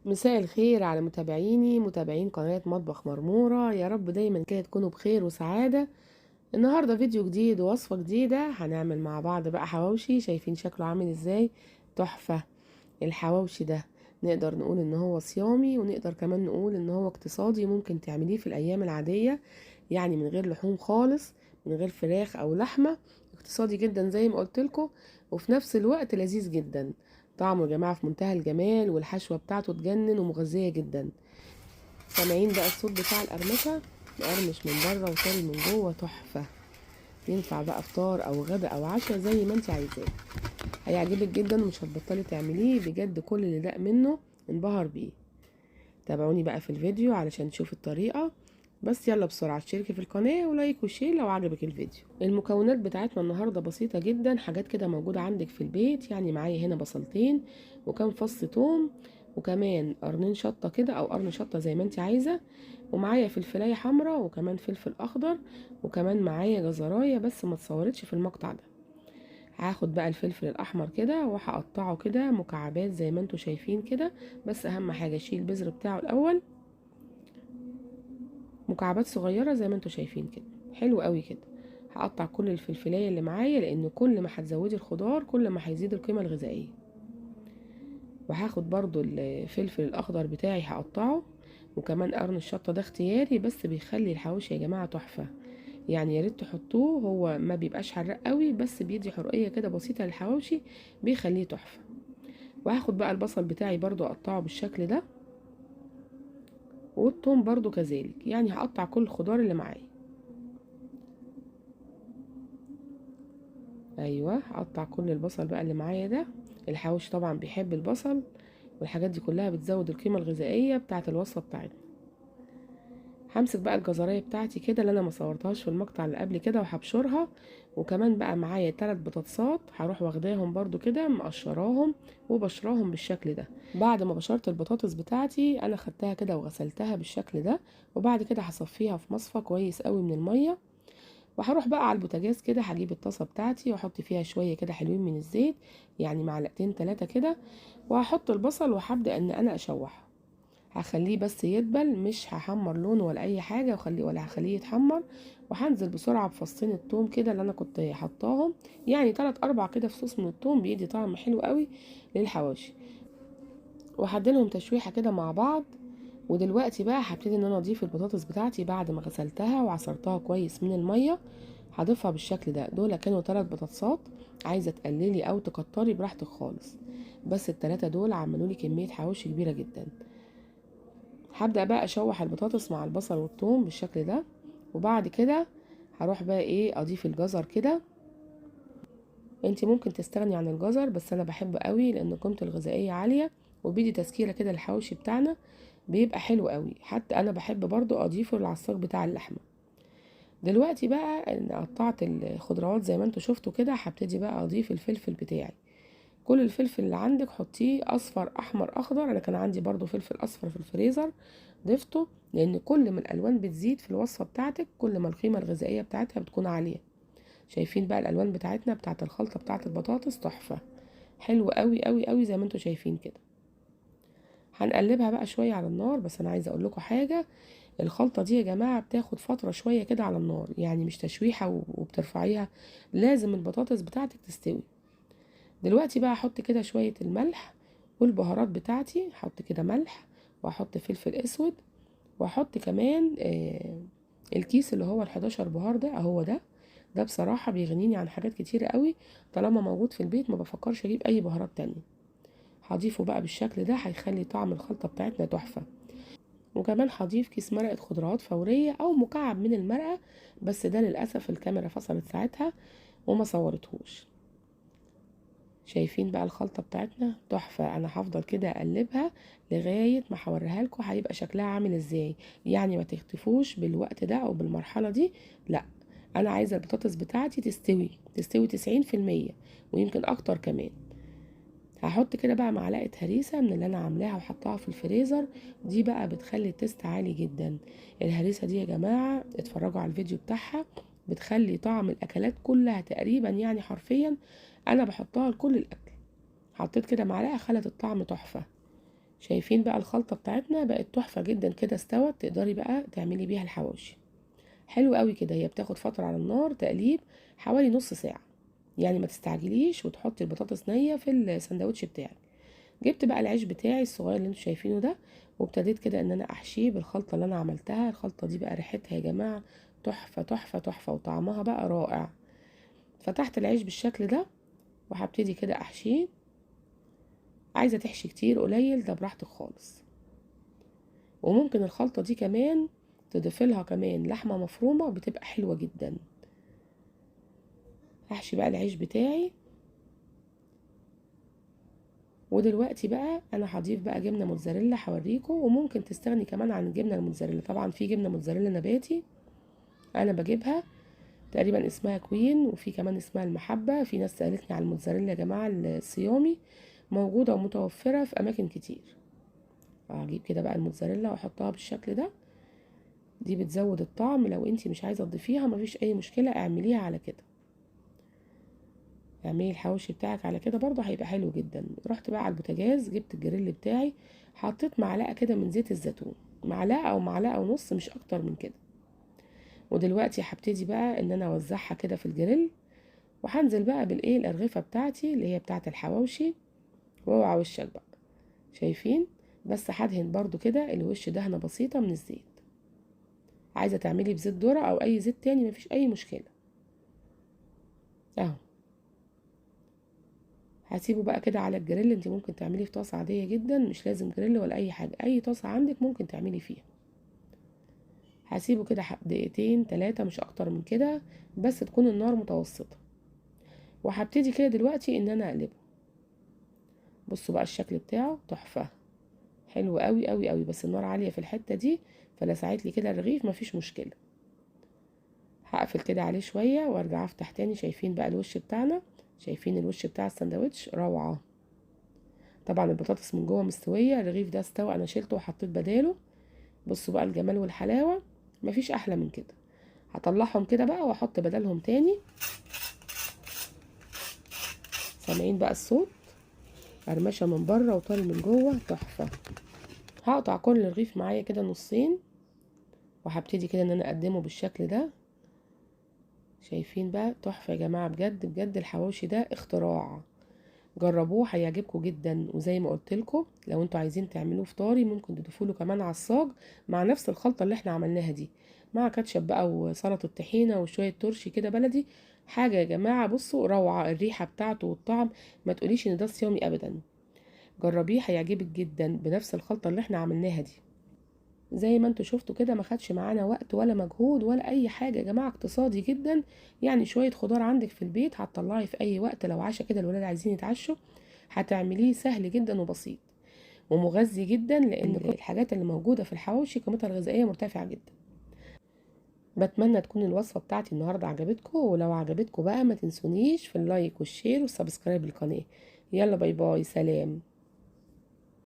مساء الخير على متابعيني متابعين قناة مطبخ مرمورة. يا رب دايما كده تكونوا بخير وسعادة. النهاردة فيديو جديد ووصفة جديدة، هنعمل مع بعض بقى حواوشي. شايفين شكله عامل ازاي؟ تحفة. الحواوشي ده نقدر نقول ان هو صيامي، ونقدر كمان نقول ان هو اقتصادي، ممكن تعمليه في الايام العادية، يعني من غير لحوم خالص، من غير فراخ او لحمة. اقتصادي جدا زي ما قلت لكم، وفي نفس الوقت لذيذ جدا. طعمه يا جماعة في منتهى الجمال، والحشوة بتاعته تجنن ومغذية جدا. سامعين بقى الصوت بتاع القرمشة؟ مقرمش من بره وطري من جوه، تحفة. ينفع بقى فطار او غدا او عشاء زي ما انت عايزاه، هيعجبك جدا ومش هتبطلي تعمليه بجد. كل اللي داق منه انبهر بيه. تابعوني بقى في الفيديو علشان تشوفوا الطريقة. بس يلا بسرعة اشتركي في القناة و like و share لو عجبك الفيديو. المكونات بتاعتنا النهاردة بسيطة جدا، حاجات كده موجودة عندك في البيت. يعني معايا هنا بصلتين وكام فص توم، وكمان قرنين شطة كده او قرن شطة زي ما انت عايزة، ومعايا فلفلاية حمراء وكمان فلفل اخضر، وكمان معايا جزراية بس ما اتصورتش في المقطع ده. هاخد بقى الفلفل الاحمر كده وهقطعه كده مكعبات زي ما انتوا شايفين كده، بس اهم حاجة اشيل البذر بتاعه الاول. مكعبات صغيرة زي ما انتوا شايفين كده، حلو قوي كده. هقطع كل الفلفلاية اللي معايا، لان كل ما هتزودي الخضار كل ما هيزيد القيمة الغذائية. وهاخد برضو الفلفل الاخضر بتاعي هقطعه، وكمان قرن الشطة ده اختياري، بس بيخلي الحواوشي يا جماعة تحفة. يعني يا ريت تحطوه، هو ما بيبقاش حراق قوي بس بيدي حرقية كده بسيطة للحواوشي، بيخليه تحفة. وهاخد بقى البصل بتاعي برضو اقطعه بالشكل ده، والثوم برضو كذلك. يعني هقطع كل الخضار اللي معايا. ايوه هقطع كل البصل بقى اللي معايا ده. الحواوشي طبعا بيحب البصل، والحاجات دي كلها بتزود القيمة الغذائية بتاعه الوصفة بتاعتنا. همسك بقى الجزرايه بتاعتي كده اللي انا ما صورتهاش في المقطع اللي قبل كده وهبشرها. وكمان بقى معايا 3 بطاطسات هروح واخداهم برضو كده مقشراهم وبشراهم بالشكل ده. بعد ما بشرت البطاطس بتاعتي انا خدتها كده وغسلتها بالشكل ده، وبعد كده هصفيها في مصفى كويس قوي من المية. وهروح بقى على البوتاجاز كده، هجيب الطاسه بتاعتي واحط فيها شوية كده حلوين من الزيت، يعني معلقتين 3 كده، وهحط البصل وهبدا ان انا اشوحه. هخليه بس يدبل، مش هحمر لونه ولا اي حاجة، ولا هخليه يتحمر. وهنزل بسرعة بفصين الثوم كده اللي انا كنت حطاهم، يعني 3 4 كده فصوص من الثوم، بيدي طعم حلو قوي للحواوشي. وهديلهم تشويحه كده مع بعض. ودلوقتي بقى هبتدي ان انا اضيف البطاطس بتاعتي بعد ما غسلتها وعصرتها كويس من المية. هضيفها بالشكل ده. دول كانوا 3 بطاطسات، عايزه تقللي او تكتري براحتك خالص، بس ال3 دول عملوا لي كمية حواوشي كبيرة جدا. هبدأ بقى اشوح البطاطس مع البصل والثوم بالشكل ده، وبعد كده هروح بقى ايه اضيف الجزر كده. انت ممكن تستغني عن الجزر، بس انا بحبه قوي لان قيمته الغذائية عالية، وبيدي تسكيره كده للحواوشي بتاعنا بيبقى حلو قوي. حتى انا بحب برضو اضيفه للعصاج بتاع اللحمة. دلوقتي بقى ان قطعت الخضروات زي ما انتوا شفتوا كده، هبتدي بقى اضيف الفلفل بتاعي. كل الفلفل اللي عندك حطيه، اصفر احمر اخضر. انا كان عندي برضو فلفل اصفر في الفريزر ضفته، لان كل ما الالوان بتزيد في الوصفة بتاعتك كل ما القيمة الغذائية بتاعتها بتكون عالية. شايفين بقى الالوان بتاعتنا بتاعت الخلطة بتاعت البطاطس تحفة، حلو قوي قوي قوي زي ما انتوا شايفين كده. هنقلبها بقى شوية على النار. بس انا عايزه اقول لكم حاجة، الخلطة دي يا جماعة بتاخد فترة شوية كده على النار، يعني مش تشويحه وبترفعيها، لازم البطاطس بتاعتك تستوي. دلوقتي بقى احط كده شوية الملح والبهارات بتاعتي. احط كده ملح، واحط فلفل اسود، واحط كمان الكيس اللي هو ال11 بهار ده اهو. ده بصراحة بيغنيني عن حاجات كتيرة قوي، طالما موجود في البيت ما بفكرش اجيب اي بهارات تانية. هضيفه بقى بالشكل ده، هيخلي طعم الخلطة بتاعتنا تحفة. وكمان هضيف كيس مرقه خضروات فورية او مكعب من المرقه، بس ده للاسف الكاميرا فصلت ساعتها وما صورتهوش. شايفين بقى الخلطة بتاعتنا تحفة. انا هفضل كده اقلبها لغاية ما هوريها لكم هيبقى شكلها عامل ازاي. يعني ما تختفوش بالوقت ده او بالمرحلة دي، لا، انا عايزة البطاطس بتاعتي تستوي 90% ويمكن اكتر كمان. هحط كده بقى معلقة هريسة من اللي انا عاملاها وحطها في الفريزر، دي بقى بتخلي ال taste عالي جدا. الهريسة دي يا جماعة اتفرجوا على الفيديو بتاعها، بتخلي طعم الاكلات كلها تقريبا، يعني حرفيا انا بحطها لكل الاكل. حطيت كده معلقه خلت الطعم تحفة. شايفين بقى الخلطة بتاعتنا بقت تحفة جدا كده، استوت. تقدري بقى تعملي بيها الحواوشي حلو قوي كده. هي بتاخد فترة على النار تقليب حوالي نص ساعة، يعني ما تستعجليش وتحطي البطاطس نيه في السندوتش بتاعك. جبت بقى العيش بتاعي الصغير اللي انتوا شايفينه ده، وابتديت كده ان انا احشيه بالخلطه اللي انا عملتها. الخلطة دي بقى ريحتها يا جماعة تحفة تحفة تحفة، وطعمها بقى رائع. فتحت العيش بالشكل ده وهبتدي كده احشيه. عايزه تحشي كتير قليل ده براحتك خالص. وممكن الخلطة دي كمان تضيفي لها كمان لحمه مفرومه، بتبقى حلوة جدا. هحشي بقى العيش بتاعي. ودلوقتي بقى انا هضيف بقى جبنه موتزاريلا هوريكم، وممكن تستغني كمان عن الجبنة الموتزاريلا. طبعا في جبنه موتزاريلا نباتي انا بجيبها تقريبا اسمها كوين، وفي كمان اسمها المحبة. في ناس سالتني على الموتزاريلا يا جماعة الصيامي، موجودة ومتوفره في اماكن كتير. هجيب كده بقى الموتزاريلا واحطها بالشكل ده. دي بتزود الطعم، لو انتي مش عايزه تضيفيها مفيش اي مشكلة، اعمليها على كده، اعملي الحواوشي بتاعك على كده برضه هيبقى حلو جدا. رحت بقى على البوتاجاز، جبت الجريل بتاعي، حطيت معلقه كده من زيت الزيتون، معلقه او معلقه ونص مش اكتر من كده. ودلوقتي هبتدي بقى ان انا اوزعها كده في الجريل، وهنزل بقى بالايه الارغفه بتاعتي اللي هي بتاعه الحواوشي. واوعى وشك بقى، شايفين؟ بس هدهن برضو كده الوش دهنه بسيطة من الزيت. عايزه تعملي بزيت ذره او اي زيت تاني مفيش اي مشكلة. اهو هسيبه بقى كده على الجريل. انت ممكن تعمليه في طاسه عادية جدا، مش لازم جريل ولا اي حاجة، اي طاسه عندك ممكن تعملي فيها. هسيبه كده دقيقتين 3 مش اكتر من كده، بس تكون النار متوسطه. وهبتدي كده دلوقتي ان انا اقلبه. بصوا بقى الشكل بتاعه تحفة، حلو قوي قوي قوي. بس النار عالية في الحتة دي، فلسعت لي كده الرغيف مفيش مشكلة. هقفل كده عليه شوية وارجع افتح تاني. شايفين بقى الوش بتاعنا؟ شايفين الوش بتاع السندوتش روعه. طبعا البطاطس من جوه مستوية، الرغيف ده استوى، انا شيلته وحطيت بداله. بصوا بقى الجمال والحلاوه، مفيش احلى من كده. هطلعهم كده بقى واحط بدلهم تاني. سامعين بقى الصوت؟ قرمشه من بره وطري من جوه، تحفة. هقطع كل رغيف معايا كده نصين، وهبتدي كده ان انا اقدمه بالشكل ده. شايفين بقى تحفة يا جماعة، بجد بجد الحواوشي ده اختراع، جربوه هيعجبكم جدا. وزي ما قلت لكم لو انتوا عايزين تعملوه فطاري ممكن تضيفوا له كمان عصاج مع نفس الخلطة اللي احنا عملناها دي، مع كاتشب بقى وسلطة طحينه وشوية ترشي كده بلدي. حاجة يا جماعة بصوا روعه، الريحة بتاعته والطعم ما تقوليش ان ده صيامي ابدا. جربيه هيعجبك جدا بنفس الخلطة اللي احنا عملناها دي. زي ما انتوا شفتوا كده ما خدش معانا وقت ولا مجهود ولا اي حاجة يا جماعة، اقتصادي جدا. يعني شوية خضار عندك في البيت هتطلعي في اي وقت، لو عشاء كده الولاد عايزين يتعشوا هتعمليه، سهل جدا وبسيط ومغذي جدا، لان الحاجات اللي موجودة في الحواوشي قيمتها الغذائية مرتفعة جدا. بتمنى تكون الوصفة بتاعتي النهارده عجبتكم، ولو عجبتكم بقى ما تنسونيش في ال like وال share وال subscribe للقناة. يلا bye bye، سلام.